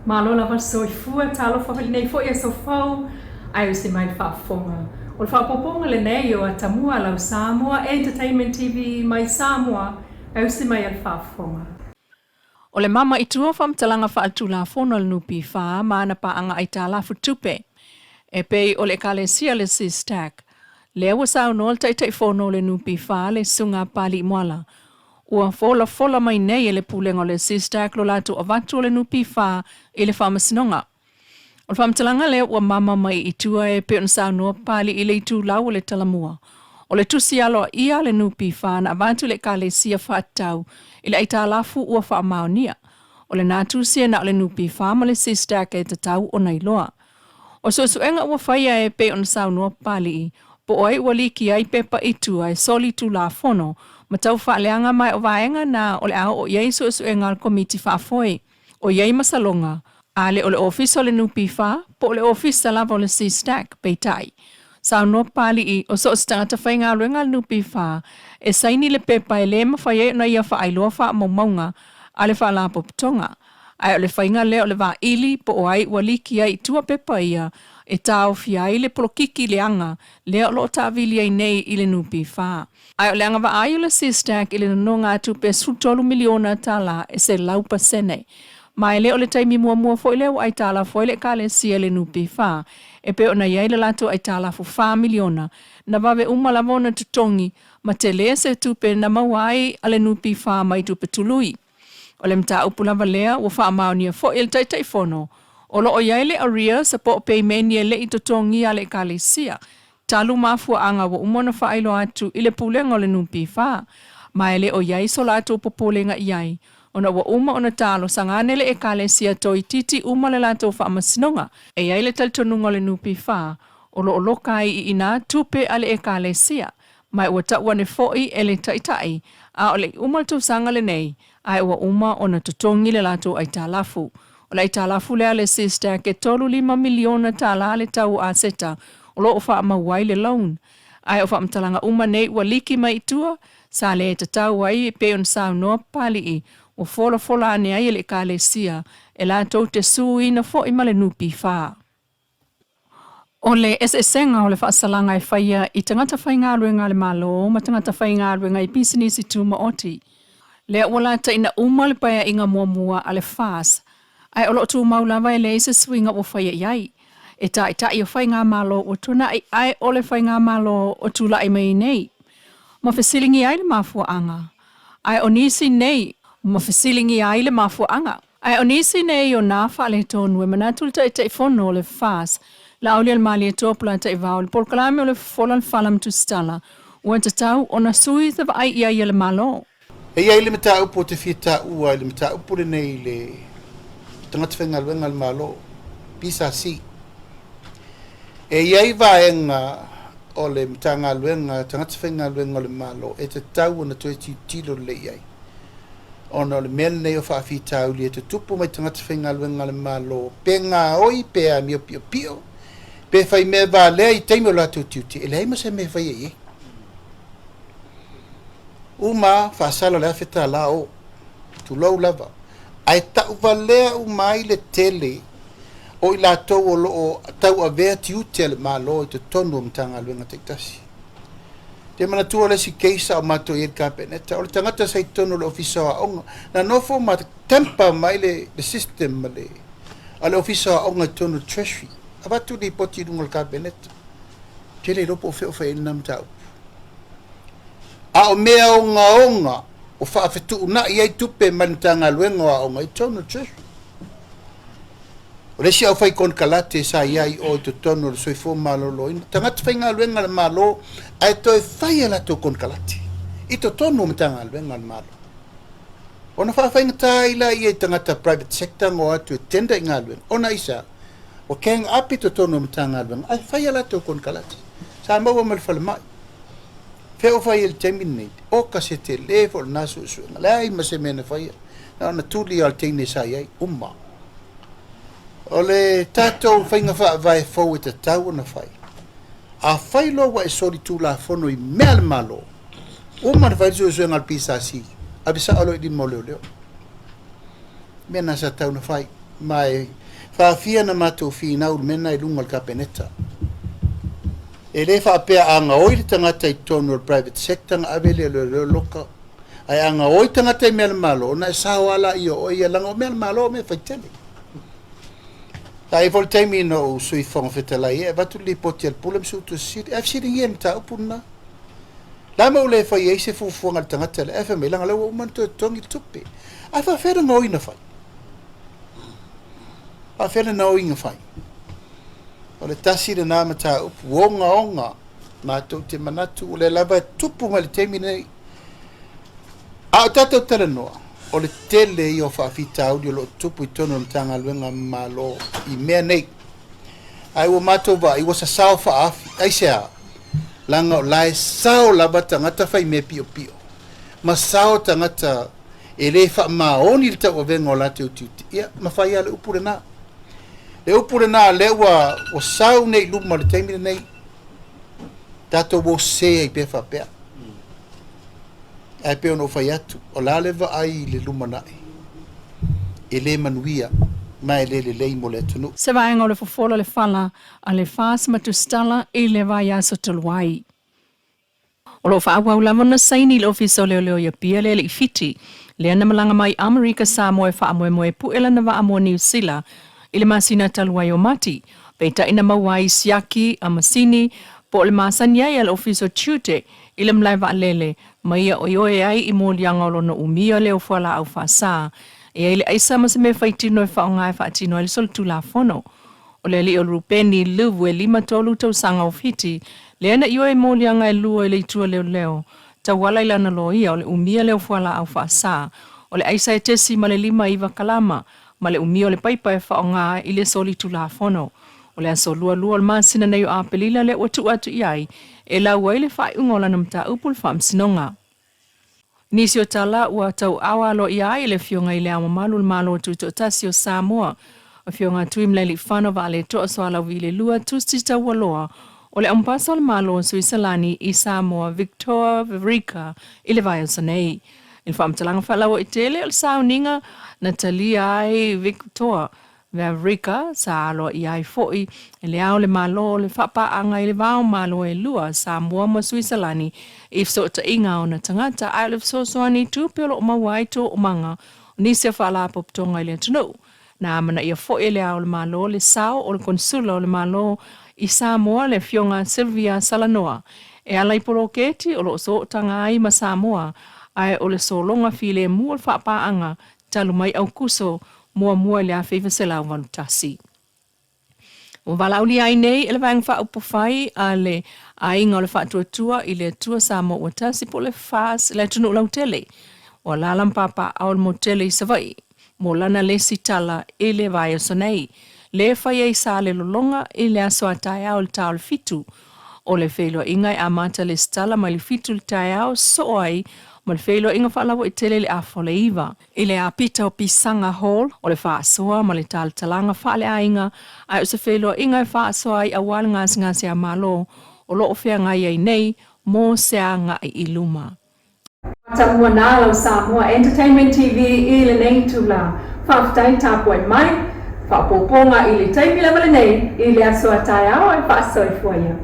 Malo lava le soifua, talofa foi lenei foi aso fou, ae usi mai le faafofoga. O le faaopoopoga lenei o Atamua a lau Samoa Entertainment TV mai Samoa, ae usi mai a le faafofoga. O le mama i tua o faamatalaga faaletulafono a le NPF ma ana paaga aitalafu tupe, e pei o le Ekalesia le SYSTAC, lea ua saunoa le Taitaifono o le NPF le Susuga a Papalii Moala, ua folafola mai nei e le Pulega o le SYSTAC lo latou avatu o le NPF i le Faamasinoga. O le faamatalaga lea ua mama mai i tua e pei ona saunoa Papalii i le itulau o le Talamua. O le tusi aloaia a le NPF na avatu i le Ekalesia faatatau i le aitalafu ua faamaonia. O lena tusi e na o le NPF ma le SYSTAC e tatau ona iloa. O suesuega ua faia e pei ona saunoa Papalii, po o ai ua liki ai pepa i tua e soli tulafono ma tau faaleaga ma o vaega na o le a oo i ai suesuega a le Komiti Faafoe. O i ai masaloga, a le o le Ofisa o le NPF po o le Ofisa lava o le SYSTAC, peitai. Saunoa Papalii, o so o se tagata faigaluega a le NPF e saini le pepa e le mafai ai ona ia faailoa faamaumauga a le Faalapotopotoga. Ae o le faiga lea o le vaili po o ai ua liki ai i tua pepa ia e taofia ai le polokiki leaga lea o lo o taavili ai nei i le NPF. Ae o le agavaa ai o le SYSTAC i le nonogatupe $13 miliona e 100%. Ma e le o le taimi muamua foi lea ua aitalafu ai le Ekalesia i le NPF, e pei ona i ai le latou aitalafu $4 miliona, na vave uma lava ona totogi ma tele se tupe na maua ai a le NPF mai tupe tului. O le mataupu lava lea ua faamaonia foi e le Taitaifono, o lo o i ai le arrears po o peimeni e le i totogia a le Ekalesia, talu mafuaaga ua uma ona faailoa atu i le Pulega o le NPF, ma e le o i ai so latou popolega i ai, ona ua uma ona talosaga ane le Ekalesia toeitiiti uma le latou faamasinoga. E i ai le talitonuga o le NPF, o lo o loka ai i ina tupe a le Ekalesia, ma ua tau ane foi e le Taitai, a o le i uma le tausaga lenei, ae ua uma ona totogi le latou aitalafu. O le aitalafu lea a le SYSTAC e $35 miliona le tau o aseta o lo o faamau ai le loan. Ae o faamatalaga uma nei ua liki mai i tua, sa le tatau ai e pei ona saunoa Papalii, ua folafola ane ai e le Ekalesia e latou te suina foi ma le NPF. O le eseesega o le faasalaga e faia i tagata faigaluega a le Malo ma tagata faigaluega i pisinisi tumaoti. Lea ua lataina uma le paeaiga muamua a le FAS, ae o lo o tumau lava e leai se suiga ua faia i ai. E taitai o faigamalo ua tuanai ae o le faigamalo o tulai mai nei. Ma fesiligia ai le mafuaaga, ae o nisi nei ma fesiligia ai le mafuaaga. Ae o nisi nei o nā faaletonu e manatu le Taitaifono o le FAS, Laaulialemalietoa Polataivao, le polokalame o le Fofola le Fala ma Tusitala, ua tatau ona sui se vaai i ai a le Malo. E i ai le mataupu ou te fia taua i le mataupu lenei i le tagata faigaluega a le Malo, PSC. E i ai vaega o le Matagaluega tagata faigaluega o le Malo e tatau ona toe tilotilo lelei i ai, ona o le mea lenei o faafitauli e tutupu mai tagata faigaluega a le Malo, pe gaoi pe amio piopio, pe fai mea valea i taimi o latou tiute, e leai ma se mea e faia i ai. Uma faasala le $1,000 o, tulou lava, ae tauvalea uma ai le tele o i latou o lo o tauavea tiute a le Malo i totonu o Matagaluega taitasi. Te manatua le isi case a o matou i ai i le Kapeneta, o le tagata sa i totonu o le Ofisa o Aoga, na nofo ma tamper mai le system a le Ofisa o Aoga i totonu o le Treasury. Avatu lipoti i luga o le Kapeneta. Tele iloa po o fea o fai ai lena mataupu. A o mea ogaoga o faafetuunai ai tupe mai le Matagaluega o Aoga i totonu o le Treasury. O le isi au fai konekarate sa i ai o i totonu o le soifua maloloina, tagata faigaluega a le Malo ae toe fai a latou konekarate i totonu o Matagaluega a le Malo. Ona faafaigata ai laia i tagata private sector na o atu e tender i galuega, ona aisea? Ua gang up i totonu o Matagaluega ae fai a latou konekarate. Sa maua ma le falemai. Fea o fai ai i le taimi lenei? Oka se tele foi o lena suesuega. Leai ma se mea na faia. Na ona tuli lava o le teine sa i ai, uma. O le tatou faiga faavae fou e tatau ona fai. A fai loa ua e soli tulafono i mea a le Malo, uma ona fai le suesuega a le PSC, ave sao loa i lima o leoleo. Mea na sa tatau ona fai. Ma e faafia na matou finau i le mea lena i luga o le Kapeneta. E le faapea a gaoi le tagata i totonu o le private sector ona ave lea e leoleo le loka. Ae a gaoi tagata i mea a le Malo, ona e sao lava laia o oe ia, leaga o mea a le Malo o mea faitele. Sa i ai foi le taimi na ou Sui Fofoga Fetalai ai, e avatu le lipoti a le Pule ma Suetusi Sili, ae fesiligia i le mataupu lena. Le a mea ua le fai ai se fuafuaga a le tagata lea? Ae fai mai, leaga o lea ua uma ona toe totogi le tupe. Ae faapefea le gaoiga fai? Faapefea le gaoiga fai? O le tasi lena mataupu ogaoga matou te manatu o lea lava e tupu mai le taimi lenei. A o tatou talanoa, o le tele ia o faafitauli o lo o tupu i totonu o le Matagaluega Malo i mea nei. Ae ua matou vaai ua sasao faaafi. Aisea? Leaga o la e sao lava tagata faimea piopio ma sao tagata e le faamaoni le tauavega o latou tiute. Ia, ma fai lava le upu lena. Le upu lena lea ua, ua sau nei i luma i le taimi lenei. Tatou o sese ai pea faapea. Ae pei ona ou fai atu, o le a le vaai i le lumanai, e le manuia ma e le lelei mo le atunuu. Se vaega o le fofola le fala a le FAS ma Tusitala i le vaiaso talu ai. O lo o faaauau lava ona saini i le Ofisa o Leoleo i Apia le Alii Fiti, lea na malaga mai Amerika Samoa e faamoemoe e pue lana vaa mo Niu Sila i le masina talu ai o Mati, peitai na maua ai siaki a masini po o le masani ai a le Ofisa o Tiute i le malae vaalele ma ia oioe ai i moliaga o lona umia lea o fualaau faasa e ai le aisa ma se mea faitino e faaaoga e faatino ai le solitulafono. O le alii o Rupeni, Luvu, e 53 tausaga o Fiti, lea na ioe i moliaga e lua i le itu a leoleo, tauala i lana loia o le umia lea o fualaau faasa, o le aisa e tesi ma le 59 kalama, ma le umia o le paipa e faaaoga i le solitulafono. O le aso lualua o le masina nei o Aperila lea ua tuu atu i ai e lau ai le faaiuga o lana mataupu i le Faamasinoga. Nisi o tala ua tauaoa aloaia ai e le Afioga i Le Ao Mamalu o le Malo Tutoatasi o Samoa, Afioga Tuimalealiifano Vaaletoa Sualauvi le Lua, Tusi Taualoa o le Aumupasa o le Malo o Suiselani i Samoa Victor Vavrica i le vaiaso nei. I le faamatalaga faalauaitele o le sauniga na talia ai Victor Vavrica sa aloaia ai foi e Le Ao o le Malo le faapaaga i le va o Malo e lua, Samoa ma Suiselani, i fesootaiga a ona tagata, ae o le fesoasoani i tupe o lo o maua ai toomaga o nisi o faalapotopotoga i le atunuu. Na amanaia foi e Le Ao o le Malo le sao o le Konesula o le Malo i Samoa, le Afioga Sylvia Salanoa, e ala i poloketi o lo o sootaga ai ma Samoa, ae o le sologa filemu o le faapaaga talu mai Aukuso muamua i le 1981. Ua valaaulia ai nei e le Vaega Faaupufai a le Aiga o le Faatuatua i le Atua Samoa ua Tasi po o le FAS le atunuu lautele o alaala ma papaaao le motu tele i Savaii mo lana lesitala i le vaiaso nei, le fai ai sa le lologa i le aso a taeao i le ta o le fitu. O le feiloaiga e amata lesitala mai le fitu i le taeao soo ai ma le feiloaiga faalauaitele i le afa o le iva. I le apita o Pisaga Hall, o le faasoa ma le talatalaga faaleaiga, ae o se feiloaiga e faasoa ai aua le gasegase a Malo o lo o feagai ai nei mo se agai i luma. Matamua nā lau Samoa Entertainment TV i lenei itula. Faafetai tapuai mai, faaopoopoga i le taimi lava lenei i le aso a taeao ae faasoifua ia.